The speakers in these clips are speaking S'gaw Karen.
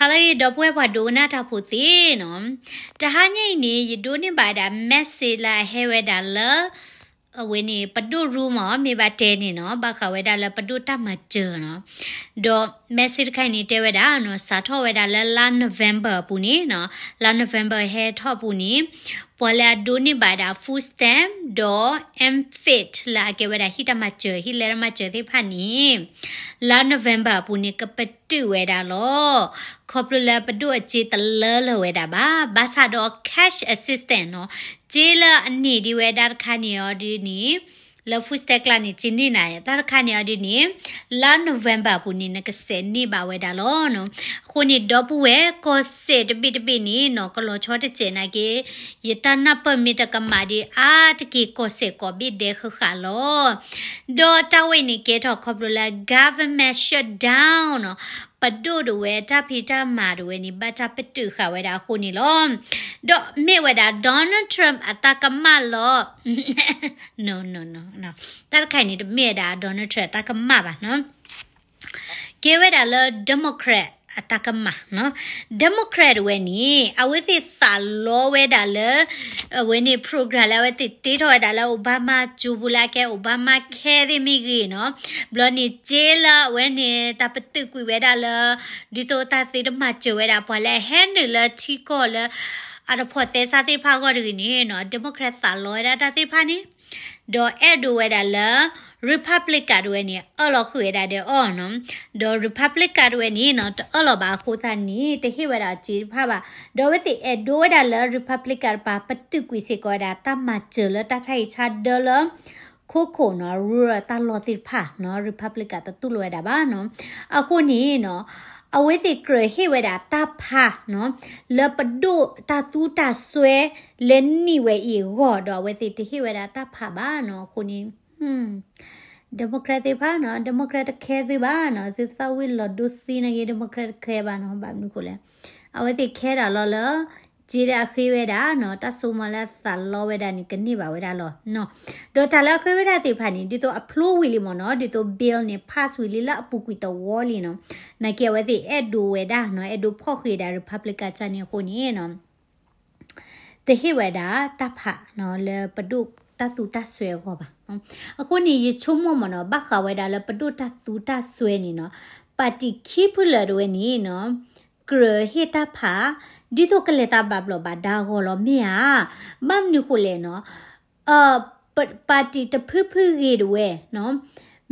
ဟါလၢအဂ့ၤ ဒီပုၢ်ဝဲၢ်ပှၤဒိကနၣ်တၢ်ဖိသ့ၣ်နီၤ, တဟါညါအံၤန့ၣ် ယဒိးန့ၢ်ဘၣ်ဝဲဒၣ် message လၢအဟဲဝဲဒၣ်လၢ အဝဲန့ၣ် ပဒိၣ်ရူမး မ့ၢ်ဘၣ်တဲန့ၣ်နီၤ ဘၣ်ဃးဝဲဒၣ်လၢပဒိၣ်တၢ်မၤစၢၤနီၤ, ဒီး message တခါအံၤန့ၣ် တဲဝဲဒၣ်နီၤ စးထီၣ်ဝဲဒၣ်လၢလါ November အပူၤန့ၣ်နီၤ, လါ November ဟဲထီၣ်အပူၤန့ၣ် ပှၤလၢအဒိးန့ၢ်ဘၣ်ဝဲဒၣ် food stamp ဒီး M-fit လၢအကဲဝဲဒၣ်ဟံၣ်တၢ်မၤစၢၤ ဟံၣ်လဲတၢ်မၤစၢၤသ့ၣ်တဖၣ်န့ၣ် လါ November အပူၤန့ၣ် ကပတုာ်ဝဲဒၣ်လီၤ. ခီဖျိလၢပဒိၣ်အစ့တလၢလၢၤဝဲဒၣ်ဘၣ်, ဘၣ်ဆၣ်ဒီး cash assistance နီၤ, စ့လၢအန့ၢ်ဒံးဝဲဒၣ်တခါန့ၣ်အီၤဒ်န့ၣ် လၢ food stamp ကျါန့ၣ် စ့န့ၢ်နၤ တၢ်တခါန့ၣ်အီၤဒ်န့ၣ် လါ November အပူၤန့ၣ် နကစဲးန့ၢ်ဘၣ်ဝဲဒၣ်လီၤနီၤ. အဃိန့ၣ် ဒီပုၢ်ဝဲၢ် ကီၢ်စဲၣ်တဘ့ၣ်တဘ့ၣ်န့ၣ်နီၤ ကလီၤဆီတစဲးနာ်က့ ယတၢ်နၢ်ပၢၢ်မ့ၢ်တကမၣ်ဒံးအါတက့ၢ် ကီၢ်စဲၣ်ကိးဘ့ၣ်ဒဲးဃၣ်ဃၣ်လီၤ. ဒီးတၢ်ဝဲအံၤန့ၣ် ကဲထီၣ်ခီဖျိလၢ government shutdown နီၤ, ပဒိၣ်ဒၣ်ဝဲတၢ်ဖံးတၢ်မၤဒၣ်ဝဲန့ၣ် ဘၣ်တၢ်ပတုာ်ဃာ်ဝဲဒၣ်အဃိန့ၣ်လီၤ. ဒီးမ့ၢ်ဝဲဒၣ် Donald Trump အတၢ်ကမၣ်လီၤ. No, no, no, no. တၢ်တခါအံၤန့ၣ် တမ့ၢ်ဝဲဒၣ် Donald Trump အတၢ်ကမၣ်ဘၣ်နီၤ. ကဲဝဲဒၣ်လၢ Democrat အတၢ်ကမၣ်နီၤ. Democrat ဒၣ်ဝဲန့ၣ် အဝဲသ့ၣ်သးလီဝဲဒၣ်လၢ အဝဲန့ၣ် program လၢအဝဲသ့ၣ်တ့ထီၣ်ဝဲဒၣ်လၢ Obama ကၠိပူၤလၢအကဲ Obamacare သ့ၣ်မ့ၢ်ဂ့ၤနီၤ, ဘျီန့ၣ်စ့လၢအဝဲန့ၣ် တၢ်ပတုာ်ကွံာ်ဝဲဒၣ်လၢ ဒ်သိးတၢ်သ့တမၤစၢၤဝဲဒၣ် ပှၤလၢအဟဲနုာ်လၢထံကီၢ်လၢ အတဖိးသဲစးသ့ၣ်တဖၣ်အဂီၢ်တဂ့ၤန့ၣ်နီၤ, Democrat သးလီဝဲဒၣ်တၢ်သ့ၣ်တဖၣ်န့ၣ် ဒီးအဲၣ်ဒိးဝဲဒၣ်လၢ Republican ဒၣ်ဝဲန့ၣ် အၢၣ်လီၤဃုာ်ဝဲဒၣ်ဒီးအီၤနီၤ, ဒီး Republican ဒၣ်ဝဲန့ၣ်နီၤ တအၢၣ်လီၤဘၣ်အဃိသတးန့ၣ် တဟ့ၣ်ဝဲဒၣ်စ့တဖၣ်ဘၣ်, ဒီးအဝဲသ့ၣ်အဲၣ်ဒိးဝဲဒၣ်လၢ Republican တပၤ ပတုာ်ကွံာ်စ့ၢ်ကီးဝဲဒၣ် တၢ်မၤစၢၤလၢတၢ်ဆါဟံၣ်ဆါဒၢလၢ ခိခိၣ်နီၤ rural တၢ်လီၢ်သ့ၣ်တဖၣ်နီၤ Republican တတူၢ်လိာ်ဝဲဒၣ်ဘၣ်နီၤ, အဃိန့ၣ်နီၤ အဝဲသ့ၣ်ကြၢးဟ့ၣ်ဝဲဒၣ်တၢ်ဖးနီၤ လၢပဒိၣ်တၢ်သူတၢ်စွဲ လဲၤနံၣ်ဝဲအံၤအဂီၢ်ဒီး အဝဲသ့ၣ်တဟ့ၣ်ဝဲဒၣ်တၢ်ဖးဘၣ်နီၤ, အဃိန့ၣ် Democrat သ့ၣ်တဖၣ်နီၤ Democrat တခဲသုဘၣ်နီၤ, သုသးဝံၣ်လီၤဒိသံနာ်က့ Democrat တခဲဘၣ်နီၤ, ဘၣ်မနုၤဃိလဲၣ်, အဝဲသ့ၣ်ခဲဒၣ်လီၤလၢ စ့လၢအဃ့ဝဲဒၣ်နီၤ တၢ်စိကမီၤလၢအသးလီဝဲဒၣ်န့ၣ် ကန့ၢ်ဘၣ်ဝဲဒၣ်လီၤနီၤ, ဒီးတၢ်လၢအဃ့ဝဲဒၣ်သ့ၣ်တဖၣ်န့ၣ် ဒ်သိးအဖျိဝံၤလံမ့ၢ်နီၤ, ဒ်သိး bill န့ၣ် pass ဝံၤလံလၢအပူၤကွံာ်တဝီလံနီၤ, နာ်က့အဝဲသ့ၣ်အဲၣ်ဒိးဝဲဒၣ်နီၤ အဲၣ်ဒိးဖီၣ်ဃံးဒၣ် Republican တၢ်န့ၣ်အဃိန့ၣ်နီၤ တဟ့ၣ်ဝဲဒၣ်တၢ်ဖးနီၤ လၢပဒိၣ်တၢ်သူတၢ်စွဲအဂီၢ်ဘၣ်. အဃိန့ၣ် ယဆိကမိၣ်မ့ၢ်နီၤ ဘၣ်ဃးဝဲဒၣ်လၢပဒိၣ်တၢ်သူတၢ်စွဲန့ၣ်နီၤ, ပၣ်တံၣ်ခံဖုလၢာ်ဒၣ်ဝဲန့ၣ်နီၤ ကြၢးဟ့ၣ်တၢ်ဖး ဒ်သိးကလဲၤသးဘၣ်ဘျီးဘၣ်ဒါအဂီၢ်လီၤမ့ၢ်ဧါ. ဘၣ်မနုၤဃိလဲၣ်နီၤ ပ ပၣ်တံၣ်တဖုဖုဂ့ၤဒၣ်ဝဲနီၤ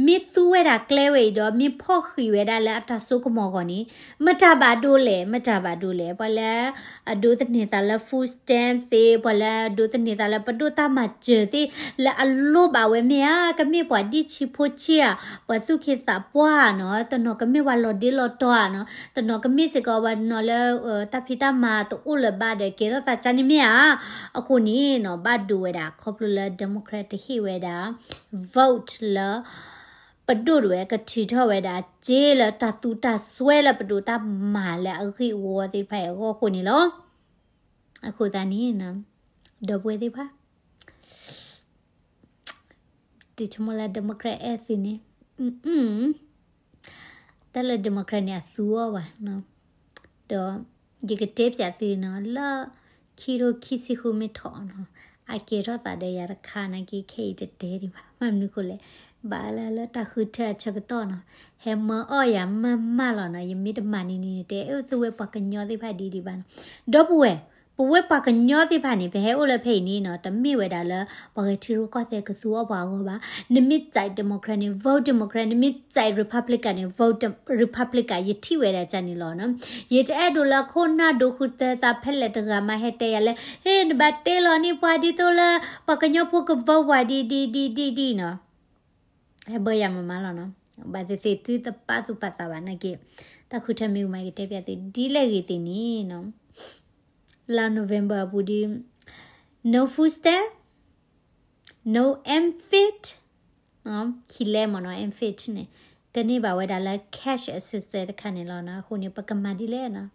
မ့ၢ်သူဝဲဒၣ်ကျဲဝဲအံၤဒီး မ့ၢ်ဖီၣ်ဃံးဝဲဒၣ်လၢအတၢ်စိကမီၤအဂီၢ်န့ၣ် မတၤဘၣ်ဒိလဲၣ် မတၤဘၣ်ဒိလဲၣ်. ပှၤလၢအဒိးသန့ၤသးလၢ food stamp သ့ၣ် ပှၤလၢအဒိးသန့ၤသးလၢပဒိၣ်တၢ်မၤစၢၤသ့ၣ် လၢအလိၣ်ဘၣ်ဝဲမ့ၢ်ဧါ, ကမ့ၢ်ပှၤဒ်ဆံးဖိဆံးဧါ, ပှၤသူၣ်က့သးပှၢ်ဧါနီၤ, တနီၤကမ့ၢ်ပှၤလီၤဒ့လီၤတီၤဧါနီၤ, တနီၤကမ့ၢ်စ့ၢ်ကီးပှၤနီၤလၢ တၢ်ဖံးတၢ်မၤတအိၣ်လၢၤဘၣ်ဒီး ကဲထီၣ်သးကၢ်န့ၣ်မ့ၢ်ဧါ. အဃိန့ၣ်နီၤ ဘၣ်ဒိဝဲဒၣ် ခီဖျိလၢ Democrat တဟ့ၣ်ဝဲဒၣ် vote လၢ ပဒိၣ်ဒၣ်ဝဲကထုးထီၣ်ဝဲဒၣ်စ့လၢတၢ်သူတၢ်စွဲလၢ ပဒိၣ်တၢ်မၤလၢအဂ့ၢ်အဝီသ့ၣ်တဖၣ်အံၤအဂီၢ်အဃိန့ၣ်လီၤ. အဃိသတးန့ၣ် ဒီပုၢ်ဝဲၢ်သ့ၣ်တဖၣ် သုဆိကမိၣ်လၢ Democrat အဲၣ်သုန့ၣ် တၢ်လၢ Democrat န့ၣ် အသူအီၤဘၣ်နီၤ, ဒီးယကတဲပၠးသုနီၤ လၢ ခံထိခံဆံဃုမ့ၢ်ထီၣ်နီၤ, အကဲထီၣ်သးဒီးယၤတခါနာ်က့ ခဲအံၤတတဲဒံးဘၣ်. ဘၣ်မနုၤဃိလဲၣ်, ဘၣ်လၢ လၢတၢ်ဃုထၢအဆၢကတီၢ်နီၤ, ဟဲမၢအီၣ်ယၤမးမးလီၤနီၤ, ယမ့ၢ်တမၤန့ၣ်န့ၣ် တအဲၣ်သုဝဲပှၤကညီသ့ၣ်တဖၣ်ဒ်ဒံးဘၣ်နီၤ. ဒီပုၢ်ဝဲၢ် ပဝဲပှၤကညီသ့ၣ်တဖၣ်န့ၣ် ပဟဲအိၣ်လၢဖဲအံၤန့ၣ်နီၤ, တမ့ၢ်ဝဲဒၣ်လၢ ပှၤဂဲၤထံရူၢ်ကီၢ်သဲးကသူအီၣ်ပှၤအဂီၢ်ဘၣ်. နမ့ၢ်စဲး Democrat န့ၣ် vote Democrat, နမ့ၢ်စဲး Republican န့ၣ် vote Republican, ယထံၣ်ဝဲဒၣ်ကၢ်န့ၣ်လီၤနီၤ. ယတအဲၣ်ဒိးလၢခိၣ်နၢ်ဒိဃုသၢသးဖဲလဲၣ်တဂၤမးဟဲတဲယၤလၢ ဟ့ၣ် နဘၣ်တဲလီၤန့ၢ်ပှၤဒ်သိးလၢ ပှၤကညီဖိက vote ပှၤဒ်ဒ်ဒ်ဒ်ဒ်နီၤ. ဟဲဘၢယၤမးမးလီၤနီၤ. ဘၣ်သ့ၣ်သ့ၣ်သုတပာ်သူၣ်ပာ်သးဘၣ်နာ်က့, တၢ်ဃုထၢမ့ၢ်ဝံၤမးကတဲပၠးသုဒ်လဲၣ်ဂ့ၤသ့ၣ်န့ၣ်နီၤ, လါ November အပူၤဒီး no food stamp, no M-fit, ဟံးလဲမ့ၢ်နီၤ M-fit န့ၣ် ကန့ၢ်ဘၣ်ဝဲဒၣ်လၢ cash assistance တခါန့ၣ်လီၤနီၤ. အဃိန့ၣ် ပကမၤဒ်လဲၣ်နီၤ,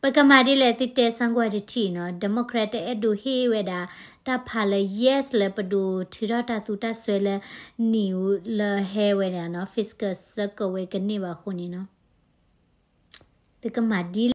ပကမၤဒ်လဲၣ် သုတဲဆၢကွၢ်တထံၣ်နီၤ. Democrat တအဲၣ်ဒိးဟ့ၣ်ဝဲဒၣ် တၢ်ဖးလၢ yes လၢပဒိၣ်ထုးထီၣ်တၢ်သူတၢ်စွဲလၢ နံၣ်လၢဟဲဝဲဒၣ်နီၤ fiscal circle ဝဲကန့ၢ်ဘၣ်အဃိန့ၣ်နီၤ, သုကမၤဒ်